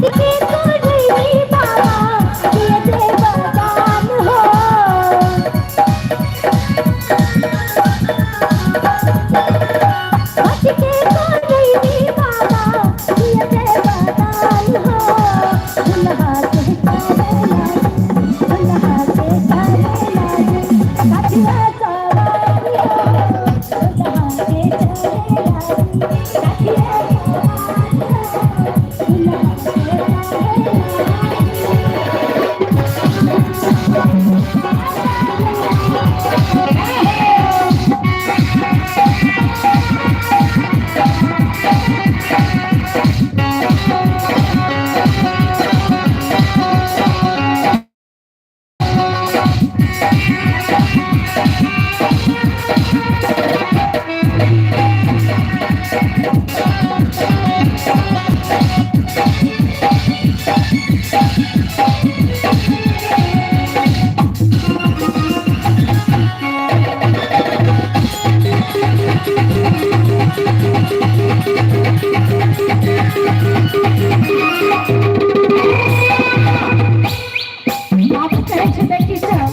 के कोरैनी बाबा दिय देव दान हो। बच के कोरैनी बाबा दिय देव दान हो। दुल्हा के चढ़े लागी, दुल्हा के चढ़े लागी कठिया सवारी हो। दुल्हा के चढ़े लागी कठिया सवारी हो। दुल्हा के चढ़े लागी। बाबू कहै छै बेटी सब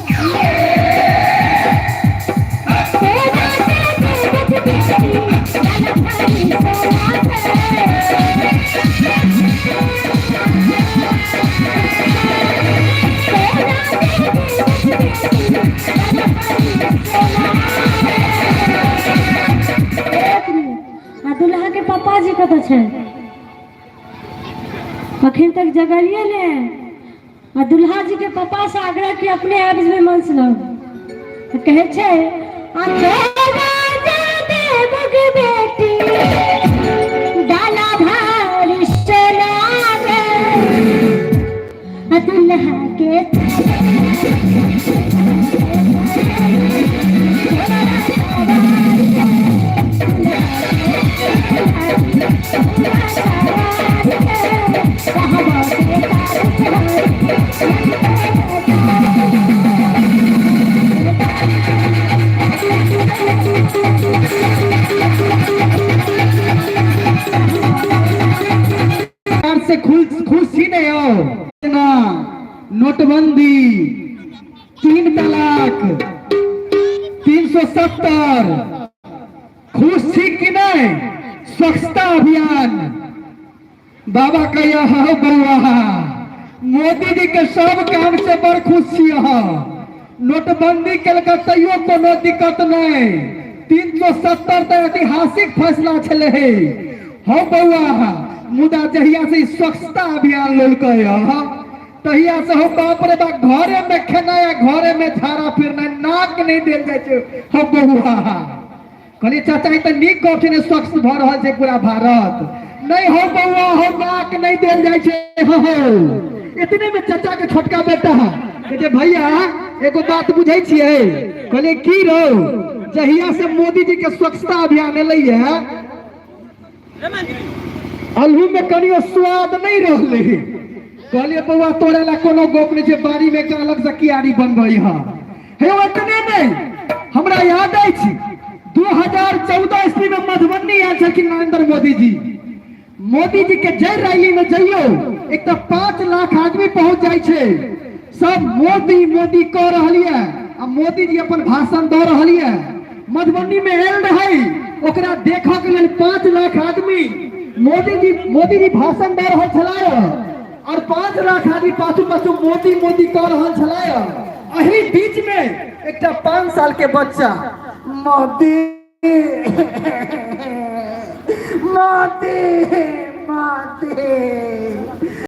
तेरा देवक बेटी लाला भारी सोना तेरा देवक बेटी लाला भारी सोना। आ दुल्हा के पापा जी कतऽ छै? अखन तक जगलिए ने। आ दुल्हा जी के पापा से आग्रह कि अपने आबि जेबै मंच लग। कहै छै आ तोरा देवक बेटी डाला भारी सोना गे। आ दुल्हा के सरकार से खुश खुशी नहीं हो ना। नोटबंदी, 3 तलाक, 370, खुश छी कि नहीं? स्वच्छता अभियान। बाबा कहिया हो बउआ, मोदी जी के सब काम से बड़ खुश छी अहाँ। नोटबंदी केलकै तैयो कोनो दिक्कत नहीं। 370 तऽ ऐतिहासिक फैसला छलै हे हौ बउआ। मुदा जहिया से ई स्वच्छता अभियान लेलकै हँ तहिया से हो बाप रे बाप, घरे में खेनाइ आ घरे में झाड़ा फिरनाइ, नाक नहीं देल जाइ छै हौ बउआ। कहलियै चाचा ई तऽ नीक गप छै ने, स्वच्छ भऽ रहल छै पूरा भारत। नहीं हो बउआ हो, नाक नहीं देल जाइ छै हो। इतने में चाचा के छोटका बेटा कहै छै भैया एगो बात बुझै छियै? कहलियै की रौ? जहिया से मोदी जी के स्वच्छता अभियान एलै है अल्हू में कनियो स्वाद नहीं रहलै। कहलियै बउआ तोरे ला कोनो गप नहीं छै, बाड़ी में एकटा अलग से कियारी बनबै हँ। हे एतने नहीं, हमरा याद अछि 2014 ईस्वी में मधुबनी आयल छलखिन नरेंद्र मोदी जी। मोदी जी के जय रैली में जइयो, एक तऽ 5 लाख आदमी पहुंच जाइ छै। सब मोदी मोदी कह रहल ये आ मोदी जी अपन भाषण दऽ रहल ये। मधुबनी में आयल रहै, ओकरा देखऽ के लेल 5 लाख आदमी। मोदी जी भाषण दऽ रहल छलाह और 5 लाख आदमी पाछू पाछू मोदी मोदी कह रहल छलाह। एही बीच में एकटा 5 साल के बच्चा मोदी मोदी मोदी।